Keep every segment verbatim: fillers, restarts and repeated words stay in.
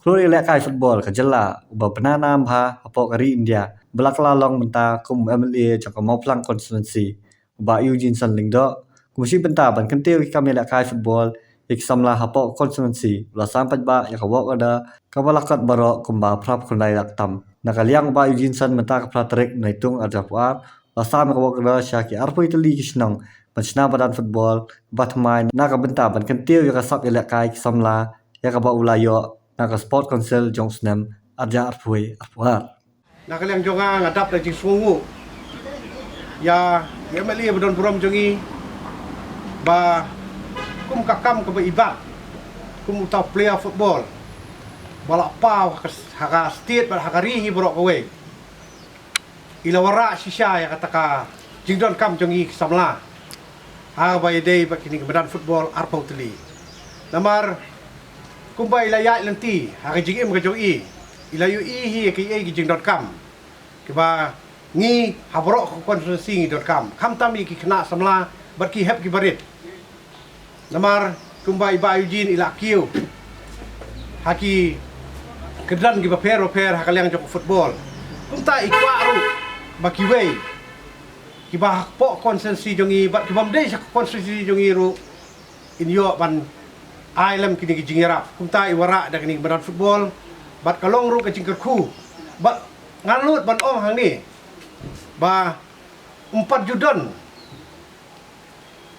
Rud ïalehkai football ka jylla uba bna nam bha hapoh ka ri India ba la kylla long mynta kum u M L A jong ka Mawphlang constituency, u Bah Eugene San Lyngdoh, kum shi bynta ban kyntiew ïa ki kam ïalehkai football ïa ki samla hapoh ka constituency, u la sam paidbah ïa ka walk order kaba la kot baroh kumba phra phew khyndai lak tam. Na ka liang u Bah Eugene San, mynta ka phra tarik Naitung arhajar arphew ar, la sam ïa ka walk order sha ki arphew tylli ki shnong ban shna madan football ba thymmai na ka bynta ban kyntiew ïa ka sap ïalehkai ki samla ïa kaba u la ïoh na ka Sport Council jong u snem arhajar arphew arphew ar. Na ka liang jong nga, nga dap da jingsngewnguh ïa i M L A ba don burom jong ngi, ba kum ka kam kaba i bat kum uta u player football ba la paw ha ka, ha ka state bad ha ka ri hi baroh kawei, i la wanrah shisha ïa kata ka jingdonkam jong ngi ki samla ha kaba ïadei bad kine ki madan football arphew tylli. Namar kumba i la ïaid lynti ha ka jingim ka jong i, i la ïohi hi ïa kiei ki jingdonkam kiba ngi ha baroh ka constituency ngi donkam, khamtam ïa ki khynnah samla bad ki hep ki barit. Namar kumba i Bah Eugene i la kiew ha ki kyrdan kiba pher ba pher ha ka liang jong ka football, kumta i kwah ruh ba kiwei kiba hapoh constituency jong ngi bad ki bym dei sha constituency jong ngi ruh in ïoh ban ai lem kine ki jingïarap. Kumta i wanrah da kine ki madan football bad ka long ruh ka jingkyrkhu. Ba nga lut ban ong hangne ba um pat ju don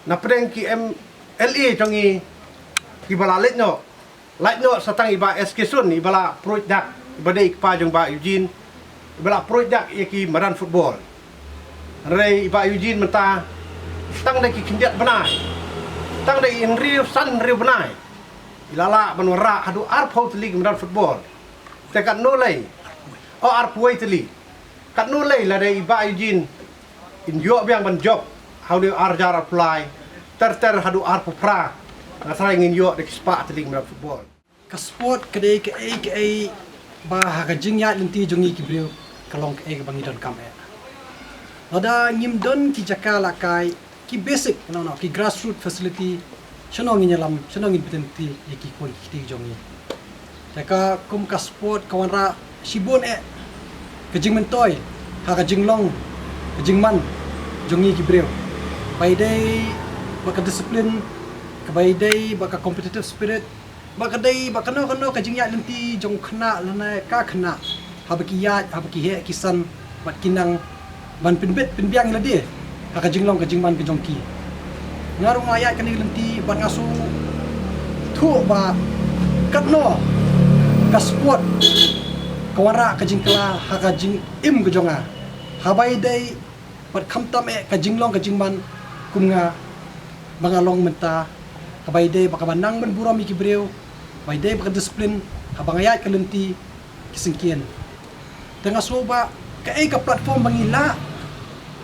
na pdeng ki M L A jong ngi kiba la leit noh, lait noh sa tang i Bah S K Sun iba la approach dak, iba dei i kpa jong Bah Eugene, iba la approach dak ïa ki madan football. Hynrei i Bah Eugene mynta tang da ki khyndiat bnai, tang da ki hynriew san hynriew bnai, i la lah ban wanrah haduh arphew tylli ki madan football. Te katno lei, oh, arphew wei tylli. Katno lei lada i Bah Eugene in ïoh biang ban jop ha une u arhajar arphew lai, ter ter haduh arphew phra, nga tharai ngin ïoh da ki spah tylli ki madan football. Ka sport ka dei kaei kaei ba ha ka jingïaid lynti jong ngi ki briew ka long kaei kaba ngi donkam eh. Lada ngim don ki jaka lehkai, ki basic, no, no, ki grassroot facility, shano ngin ïalam, shano ngin bteng ti ïa ki khun ki kti jong ngi. Te ka kum ka sport ka wanrah shibun eh ka jingmyntoi ha ka jinglong ka jingman jong ngi ki briew. Ba ïadei bad ka discipline, kaba ïadei bad ka competitive spirit, bad ka dei bad kano kano ka jingïaid lynti jong u khynnah lane ka khynnah, haba ki ïaid, haba ki heh ki san bad ki nang ban pynbit pynbiang ïa lade ha ka jinglong ka jingman ka jong ki. Nga ruh nga ïaid kane ka lynti bad nga sngewthuh ba katno ka sport ka wanrah ka jingkylla ha ka jingim ka jong nga, haba ïadei bad khamtam eh ka jinglong ka jingman kum nga ba nga long mynta, kaba ïadei bad kaba nang ban burom ïa ki briew, ba ïadei bad ka discipline haba nga ïaid ka lynti ki syngkien. Te nga sngew ba kaei ka platform ba ngi lah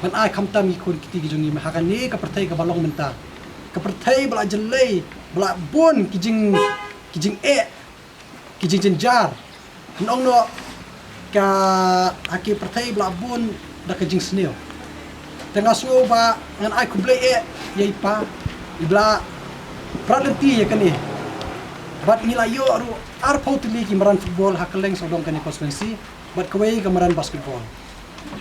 ban ai khamtam ïa ki khun ki kti ki jong ngi ha kane ka pyrthei kaba long mynta, ka pyrthei ba la jyllei, ba la bun ki jing, ki jingeh, ki jingjynjar. Nongno ka ha ki pyrthei ba la bun da ka jingsniew. Te nga sngew ba ngan ai khublei eh ïa i pa iba la prat lynti ïa kane. Bad ngi la ïoh ruh arphew tylli ki madan football ha kylleng sawdong kane constituency bad kawei ka madan basketball.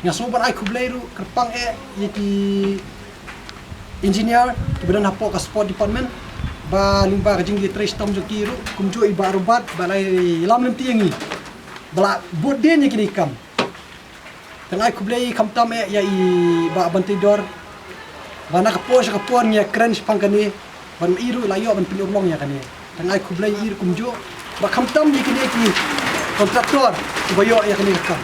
Nga sngew ban ai khublei ruh kyrpang eh ïa ki engineer kiba don hapoh ka sport department, ba lyngba ka jingïatrei shitom jong ki ruh, kumjuh i Bah Robert ba la ïalam lynti ïa ngi, ba la bud dien ïa kine ki kam. Te nga ai khublei khamtam eh ïa i Bah Banteidor, ba na ka por sha ka por ngi ïakren shaphang kane, bad ma i ruh la ïoh ban pynurlong ïa kane. Te nga ai khublei ïa i ruh kumjuh, bad khamtam ïa kine ki contractor kiba ïoh ïa kane ka kam.